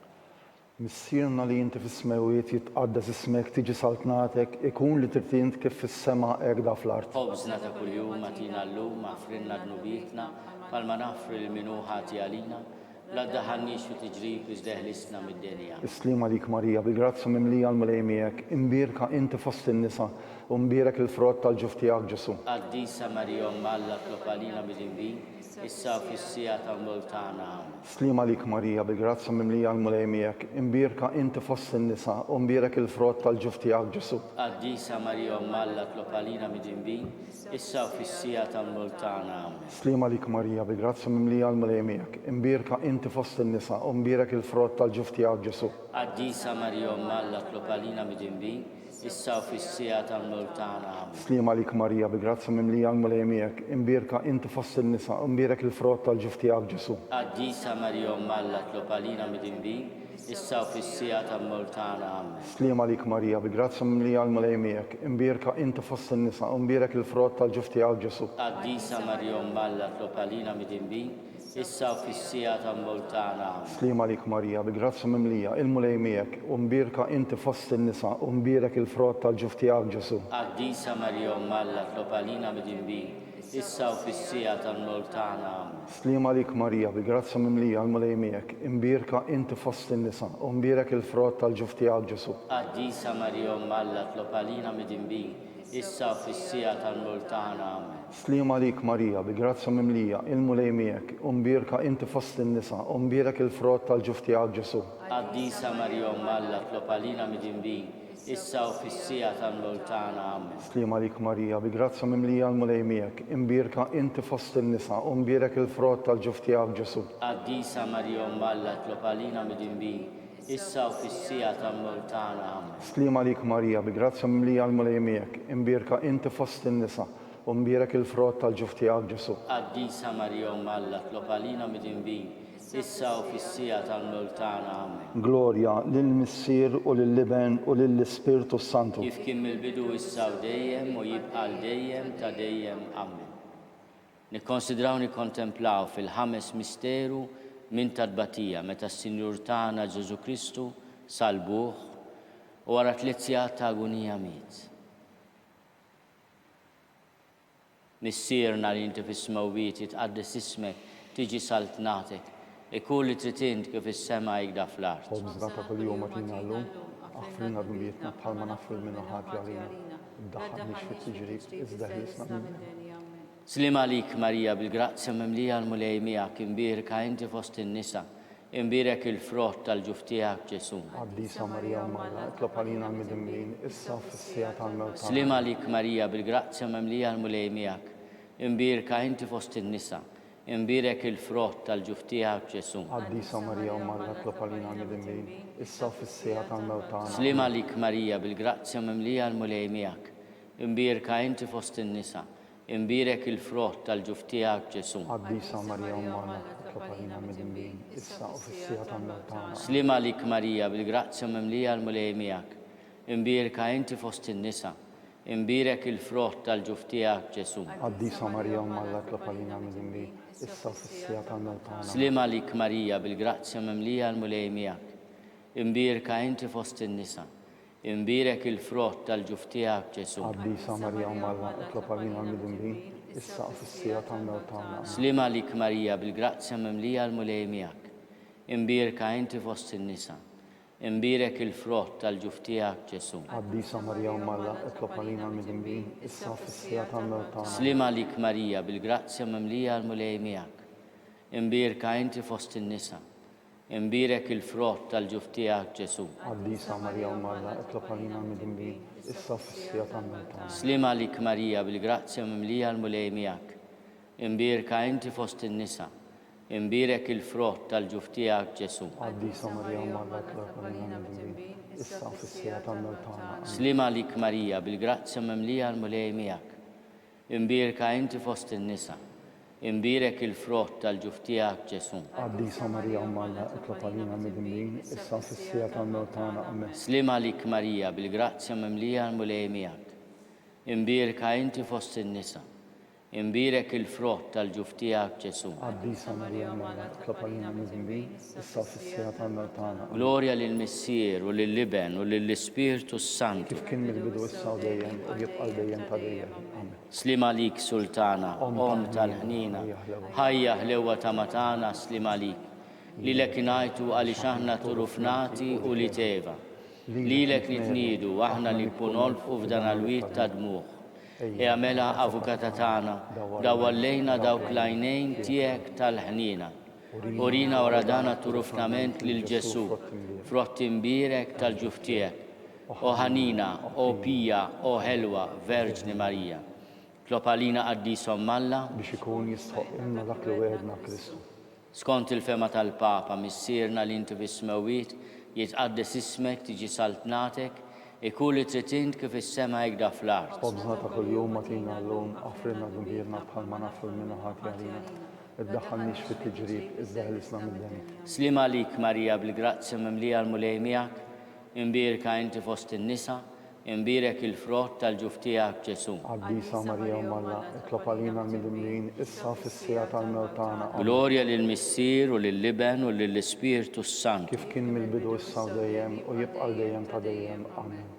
Missierna li inti fis-smewwiet, jitqaddes ismek, tiġi saltnatek, ikun li trid int kif fis-sema hekk da fl-art. Ħobżna ta' kuljum agħtina llum, aħfrilna dnubietna, bħalma naħfru lil min hu ħati għalina, u la ddaħħalniex fi tiġrib iżda eħlisna mid-deni. Amen. Is-sliem għalik Marija, bil-grazzja mimlija l-Mulej miegħek, imbierka inti fost in-nisa, u mbierek il-frott tal-ġuf tiegħek Ġesù. Qaddisa Marija Omm Alla tlob għalina midinbin, issa u fis-siegħa tal-mewt tagħna. Amen. Sliem għalik Marija, bil-grazzja mimlija l-Mulej miegħek, imbierka inti fost in-nisa, u mbierek il-frott tal-ġuf tiegħek Ġesù. Qaddisa Marija Omm Alla tlob għalina midinbin, issa u fis-siegħa tal-mewt tagħna. Amen. Sliem għalik Marija, bil-grazzja mimlija l-Mulej miegħek, imbierka inti fost in-nisa, u mbierek il-frott tal-ġuf tiegħek Ġesù. Qaddisa Marija Omm Alla tlob għalina midinbin, issa u fis-siegħa tal-mewt tagħna. Amen. Sliem għalik Marija, bi grazzja mimlija l-Mulej miegħek, imbierka inti fost in-nisa, u mbierek il-frott tal-ġuf tiegħek Ġesù. Qaddisa Marija Omm Alla tlob għalina midinbin, issa u fis-siegħa tal-mewt tagħna. Amen. Sliem għalik Marija, bi grazzja mimlija l-Mulej miegħek, imbierka inti fost in-nisa, u mbierek il-frott tal-ġuf tiegħek Ġesù. Qaddisa Marija Omm Alla tlob għalina midinbin, issa u fis-siegħa tal-mewt tagħna. Amen. Sliem għalik Marija, bi grazzja mimlija, il-Mulej miegħek, u mbierka inti fost in-nisa, u mbierek il-frott tal-ġuf tiegħek Ġesù. Qaddisa Marija Omm Alla tlob għalina midinbin, issa u fis-siegħa tal-mewt tagħna. Amen. Sliem għalik Marija, bi grazzja mimlija, il-Mulej miegħek, imbierka inti fost in-nisa, u mbierek il-frott tal-ġuf tiegħek Ġesù. Qaddisa Marija Omm Alla tlob għalina midinbin, Issa u fis-siegħa tal-mewt tagħna. Amen. Sliem għalik Marija, bi grazzja mimlija, il-Mulej miegħek, u mbierka inti fost in-nisa, u mbierek il-frott tal-ġuf tiegħek Ġesù. Qaddisa Marija Omm Alla, tlob għalina midinbin, issa u fis-siegħa tal-mewt tagħna. Amen. Sliem għalik Marija, bi grazzja mimlija l-Mulej miegħek, imbierka inti fost in-nisa, u mbierek il-frott tal-ġuf tiegħek Ġesù. Qaddisa Marija Omm Alla, tlob għalina midinbin, issa u fis-siegħa tal-mewt tagħna. Amen. Sliem għalik Marija, bi grazzja mimlija l-Mulej miegħek, imbierka inti fost in-nisa, u mbierek il-frott tal-ġuf tiegħek Ġesù. Qaddisa Marija Omm Alla, tlob għalina midinbin, issa u fis-siegħa tal-mewt tagħna. Amen. Glorja lill-Missier u lill-Iben u lill-Ispirtu s-Santu. Kif kien mill-bidu issa u dejjem u jibqa' għal dejjem ta' dejjem. Amen. Nikkonsidraw nikkontemplaw fil-ħames misteru minn ta' tbatija meta s-Sinjur tagħna Ġesù Kristu sallbuh u wara tliet sigħat ta' agunija miet. Missierna li inti fis-smewwiet, jitqaddes ismek, tiġi saltnatek, ikun li trid int kif fis-sema hekda fl-art. Ħobżna ta' kuljum agħtina llum, aħfrilna dnubietna bħalma naħfru 'l min hu ħati għalina, u ddaħħalniex fit-tiġrib, iżda ħlisna mid-deni. Sliem għalik Marija bil-grazzja mimlija l-Mulej miegħek, imbierka inti fost in-nisa, Imbierek il-frott tal-ġuf tiegħek, Ġesù. Qaddisa Marija Omm Alla, itlob għalina l-midinbin, issa u fis-siegħa tal-mewt tagħna. Sliem għalik Marija, bil-grazzja mimlija l-Mulej miegħek. Imbierka inti fost in-nisa. Imbierek il-frott tal-ġuf tiegħek, Ġesù. Qaddisa Marija Omm Alla, itlob għalina l-midinbin, issa u fis-siegħa tal-mewt tagħna. Sliem għalik Marija, bil-grazzja mimlija l-Mulej miegħek. Imbierka inti fost in-nisa. Imbierek il-frott tal-ġuf tiegħek, Ġesù. Qaddisa Marija Omm Alla, itlob għalina l-midinbin, issa u fis-siegħa tal-mewt tagħna. Amen. Sliem għalik Marija, bil-grazzja mimlija l-Mulej miegħek. Imbierka inti fost in-nisa. Imbierek il-frott tal-ġuf tiegħek, Ġesù. Qaddisa Marija Omm Alla, itlob għalina l-midinbin, issa u fis-siegħa tal-mewt tagħna. Amen. Sliem għalik Marija, bil-grazzja mimlija l-Mulej miegħek. Imbierka inti fost in-nisa. Imbierek il-frott tal-ġuf tiegħek, Ġesù. Qaddisa Marija Omm Alla, itlob għalina l-midinbin, issa u fis-siegħa tal-mewt tagħna. Amen. Sliem għalik Marija, bil-grazzja mimlija l-Mulej miegħek. Imbierka inti fost in-nisa. Imbierek il-frott tal-ġuf tiegħek, Ġesù. Qaddisa Marija Omm Alla, itlob għalina l-midinbin, issa u fis-siegħa tal-mewt tagħna. Amen. Sliem għalik Marija, bil-grazzja mimlija l-Mulej miegħek. Imbierka inti fost in-nisa. Imbierek il-frott tal-ġuf tiegħek, Ġesù. Qaddisa Marija Omm Alla, itlob għalina l-midinbin, issa u fis-siegħa tal-mewt tagħna. Sliem għalik Marija, bil-grazzja mimlija l-Mulej miegħek. Imbierka inti fost in-nisa. Imbierek il-frott tal-ġuf tiegħek, Ġesù. Qaddisa Marija Omm Alla, itlob għalina l-midinbin, issa u fis-siegħa tal-mewt tagħna. Amen. Sliem għalik Marija, bil-grazzja mimlija l-Mulej miegħek. Imbierka inti fost in-nisa. Imbierek il-frott tal-ġuf tiegħek, Ġesù. Qaddisa Marija Omm Alla, itlob għalina l-midinbin, issa u fis-siegħa tal-mewt tagħna. Amen. Sliem għalik Marija, bil-grazzja mimlija l-Mulej miegħek. Imbierka inti fost in-nisa. Imbierek il-frott tal-ġuf tiegħek, Ġesù. Qaddisa Marija Omm Alla, itlob għalina l-midinbin, issa u fis-siegħa tal-mewt tagħna. Amen. Glorja lill-Missier u lill-Iben u lill-Ispirtu s-Santu. Kif kien mill-bidu issa u dejjem u jibqa' għal dejjem ta' dejjem. Amen. Sliem għalik Sultana, Omm tal-ħniena, ħajja ħlewwa tama tagħna sliem għalik. Lilek ingħajtu għaliex aħna turufnati ulied Eva. Lilek nitniedu aħna li nkun nolfqu f'dan għall-wied ta' dmugħ. Ejja mela Avukata tagħna, dawwar lejna dawk l-għajnejn tiegħek tal-ħniena. Urina wara dan għat-turufnament lil Ġesù, frott imbierek tal-ġuf tiegħek. O ħanina, o pija, o ħelwa Verġni Marija. Tlob għalina Qaddis Omm Alla. Biex ikun jistħoqqilna dak li wegħedna Kristu. Skont il-fehma tal-Papa, Missierna li inti fis-smewwiet, jitqaddes ismek, tiġi saltnatek, ikun li trid int kif fis-sema hekk da fl-art. Ħobżna ta' kuljum agħtina llum, aħfrilna dnubietna bħalma naħfru 'l min hu ħati għalina. Iddaħħalniex fit-tiġrib, iżda ħelisna mid-deni. Sliem għalik Marija bil-grazzja mimlija l-Mulej miegħek, Imbierka inti fost in-nisa, imbierek il-frott tal-ġuf tiegħek, Ġesù. Qaddisa Marija Omm Alla, itlob għalina l-midinbin, issa u fis-siegħa tal-mewt tagħna. Amen. Glorja lill-Missier u lill-Iben u lill-Ispirtu s-Santu. Kif kien mill-bidu issa u dejjem, u jibqa' għal dejjem ta' dejjem. Amen.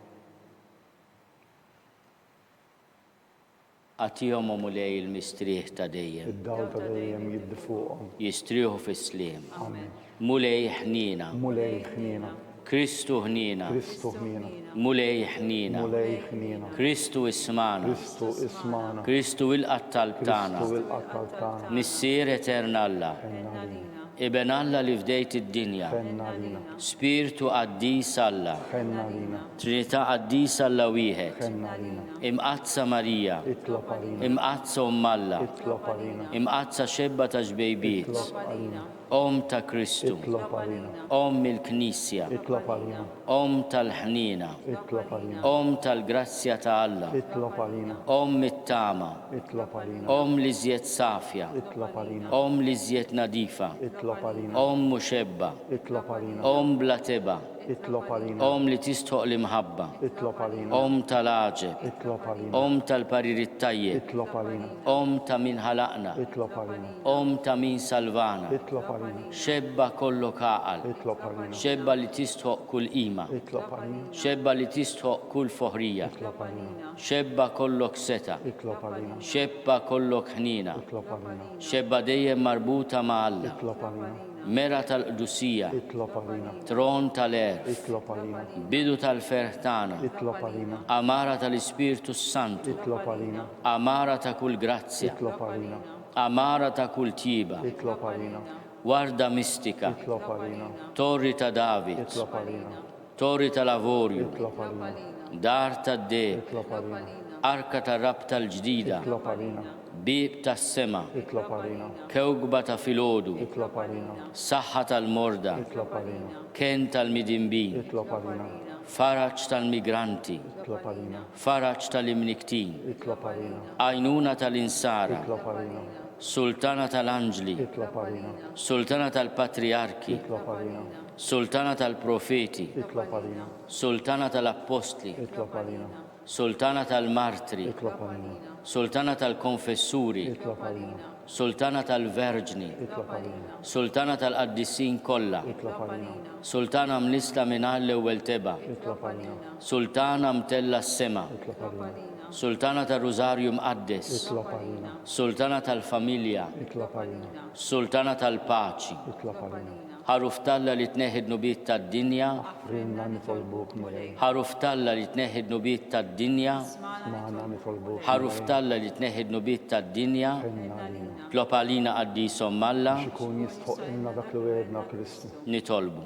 Agħtihom, o Mulej, il-mistrieħ ta' dejjem. Id-dawl ta' dejjem jiddi fuqhom. Jistrieħu fis-sliem. Amen. Mulej, ħniena. Mulej, ħniena. Kristu ħniena. Kristu ħniena. Mulej ħniena. Mulej ħniena. Kristu ismagħna. Kristu ismagħna. Kristu ilqa' t-talb tagħna. Kristu ilqa' t-talb tagħna. Missier etern Alla. Ħenn għalina. Iben Alla li fdejt id-dinja. Ħenn għalina. Spirtu qaddis Alla. Ħenn għalina. Trinità qaddisa Alla wieħed. Ħenn għalina. Imqaddsa Marija. Itlob għalina. Imqaddsa Omm Alla. Itlob għalina. Imqaddsa xebba ta' xbejbiet. Itlob għalina. Omm ta' Kristu. Itlob għalina. Omm il-Knisja. Itlob għalina. Omm tal-ħniena. Itlob għalina. Omm tal-grazzja ta' Alla. Itlob għalina. Omm it-tama. Itlob għalina. Omm l-iżjed safja. Itlob għalina. Omm l-iżjed nadifa. Itlob għalina. Omm muxebba. Itlob għalina. Omm bla tebgħa. Itlob għalina. Omm li tistħoq l-imħabba. Itlob għalina. Omm tal-għaġeb. Itlob għalina. Omm tal-parir it-tajjeb. Itlob għalina. Omm ta' min ħalaqna. Itlob għalina. Omm ta' min salvana. Itlob għalina. Xebba kollok għaqal. Itlob għalina. Xebba li tistħoq kull qima. Itlob għalina. Xebba li tistħoq kull foħrija. Itlob għalina. Xebba kollok setgħa. Itlob għalina. Xebba kollok ħniena. Itlob għalina. Xebba dejjem marbuta ma' Alla. Itlob għalina. Mera tal-qdusija. Itlob għalina. Tron tal-għerf. Itlob għalina. Bidu tal-ferħ tagħna. Itlob għalina. Għamara tal-Ispirtu s-Santu. Itlob għalina. Għamara ta' kull grazzja. Itlob għalina. Għamara ta' kull tjieba. Itlob għalina. Warda mistika. Itlob għalina. Torri ta' David. Itlob għalina. Torri tal-avorju. Itlob għalina. Dar tad-deheb. Itlob għalina. Arka tar-rabta l-ġdida. Itlob għalina. Bieb tas-sema. Itlob għalina. Kewkba ta' filgħodu. Itlob għalina. Saħħa tal-morda. Itlob għalina. Kenn tal-midinbin. Itlob għalina. Faraġ tal-migranti. Itlob għalina. Faraġ tal-imnikktin. Itlob għalina. Għajnuna tal-insara. Itlob għalina. Sultana tal-anġli. Itlob għalina. Sultana tal-patrijarki. Itlob għalina. Sultana tal-profeti. Itlob għalina. Sultana tal-appostli. Itlob għalina. Sultana tal-martri. Itlob għalina. Sultana tal-konfessuri. Itlob għalina. Sultana tal-verġni. Itlob għalina. Sultana tal-qaddisin kollha. Itlob għalina. Sultana mnissla mingħajr l-ewwel tebgħa. Itlob għalina. Sultana mtellgħa s-sema. Itlob għalina. Sultana tar-Rużarju Mqaddes. Itlob għalina. Sultana tal-familja. Itlob għalina. Sultana tal-paċi. Itlob għalina. Ħaruf t'Alla li tneħħi d-dnubiet tad-dinja. Aħfrilna nitolbuk, Mulej. Ħaruf t'Alla li tneħħi d-dnubiet tad-dinja. Smagħna nitolbuk, Mulej. Ħaruf t'Alla li tneħħi d-dnubiet tad-dinja. Ħenn għalina. Tlob għalina qaddis Omm Alla. Biex ikun jistħoqqilna dak li wegħedna Kristu. Nitolbu.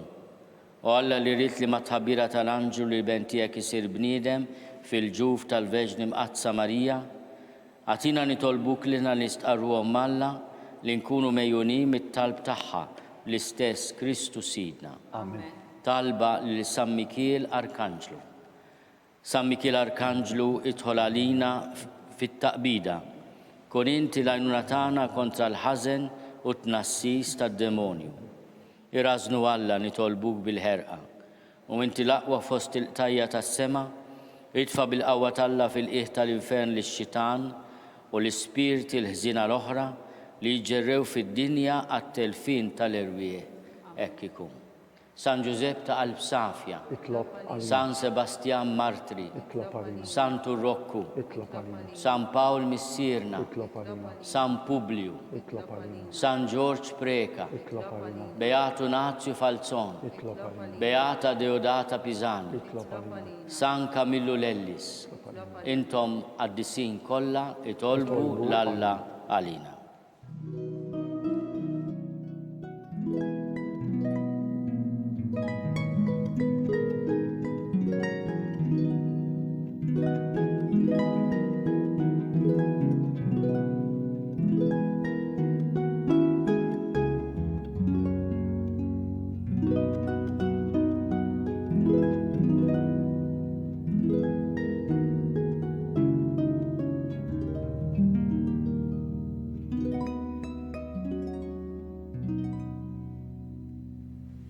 O Alla li ridt li mat-tħabbira tal-anġlu li l-Iben tiegħek isir bniedem fil-ġuf tal-Verġni Mqaddsa Marija, agħtina nitolbuk lilna li nistqarru Omm Alla li nkunu megħjunin mit-talb tagħha bl-istess Kristu Sidna. Amen. Talba lil San Mikiel Arkanġlu. San Mikiel Arkanġlu idħol għalina fit-taqbida. Kun inti l-għajnuna tagħna kontra l-ħażen u t-tnassis tad-demonju. Irażżnu Alla nitolbuk bil-ħerqa. U inti l-aqwa fost il-qtajja' tas-sema, itfa' bil-qawwa t'Alla fil-qiegħ tal-infern lix-xitan u l-ispirti l-ħżiena l-oħra li jiġġerrew fid-dinja għat-telfien tal-erwieħ. Hekk ikun. San Ġużepp ta' qalb safja. Itlob għalina. San Sebastjan Martri. Itlob għalina. Santu Rokku. Itlob għalina. San Pawl Missierna. Itlob għalina. San Publju. Itlob għalina. San Ġorġ Preca. Itlob għalina. Beatu Nazju Falzon. Itlob għalina. Beata Deodata Pisani. Itlob għalina. San Kamillu Lellis. Itlob għalina. Intom qaddisin kollha itolbu Itolbu 'l Alla għalina.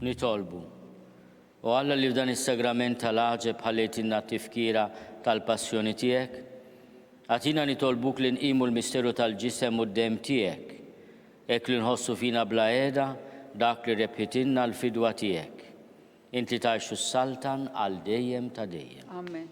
Nitolbu. O Alla li f'dan is-sagrament tal-għaġeb ħallejtilna t-tifkira tal-passjoni tiegħek, agħtina nitolbuk li nqimu l-misteru tal-ġisem u d-demm tiegħek, hekk li nħossu fina bla qiegħda dak li rebħitilna l-fidwa tiegħek. Int li tgħix u ssaltan għal dejjem ta' dejjem. Amen.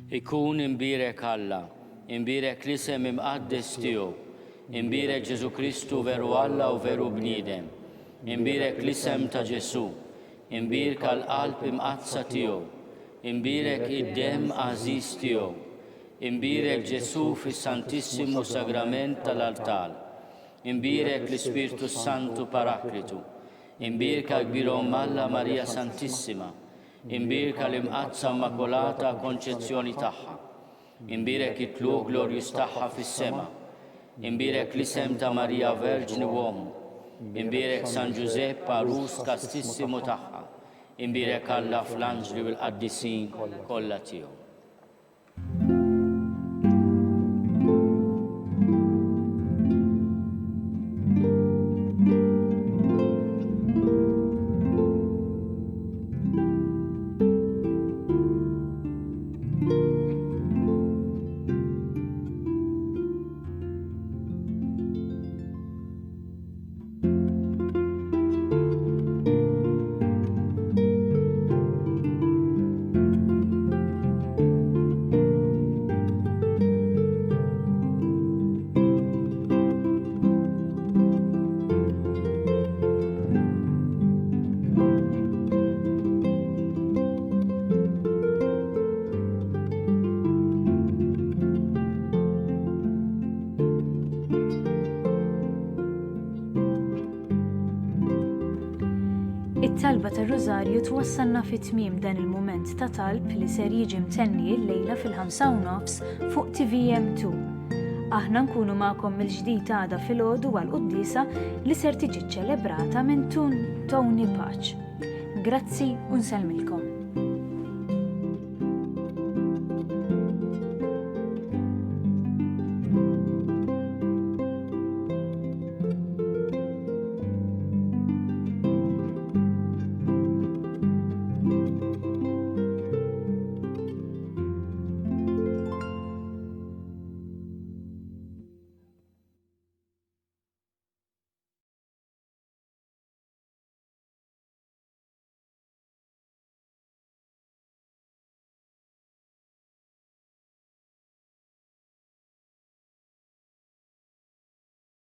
Ikun imbierek Alla, imbierek l-isem imqaddes tiegħu, imbierek Ġesù Kristu veru Alla u veru bniedem, imbierek l-isem ta' Ġesù, imbierka l-Qalb Imqaddsa tiegħu, imbierek id-demm għażiż tiegħu, imbierek Ġesù fis-Santissimu Sagrament tal-Altar, imbierek l-Ispirtu s-Santu Paraklitu, imbierka l-Kbir Omm Alla Marija Santissima, Imbierka l-Imqaddsa Immakulata Konċezzjoni tagħha. Imbierek it-tlugħ glorjuż tagħha fis-sema. Imbierek l-isem ta' Marija Verġni u Omm. Imbierek San Ġużepp għarus kastissimu tagħha. Imbierek Alla fl-anġli u l-qaddisin kollha tiegħu. It-talba tar-Rużarju twassalna fi tmiem dan il-mument ta' talb li ser jiġi mtenni llejla fil-5 u nofs fuq TVM2. Aħna nkunu magħkom mill-ġdid għada filgħodu għall-quddiesa li ser tiġi ċċelebrata minn Tun Tony Paċ. Grazzi u nsellmilkom.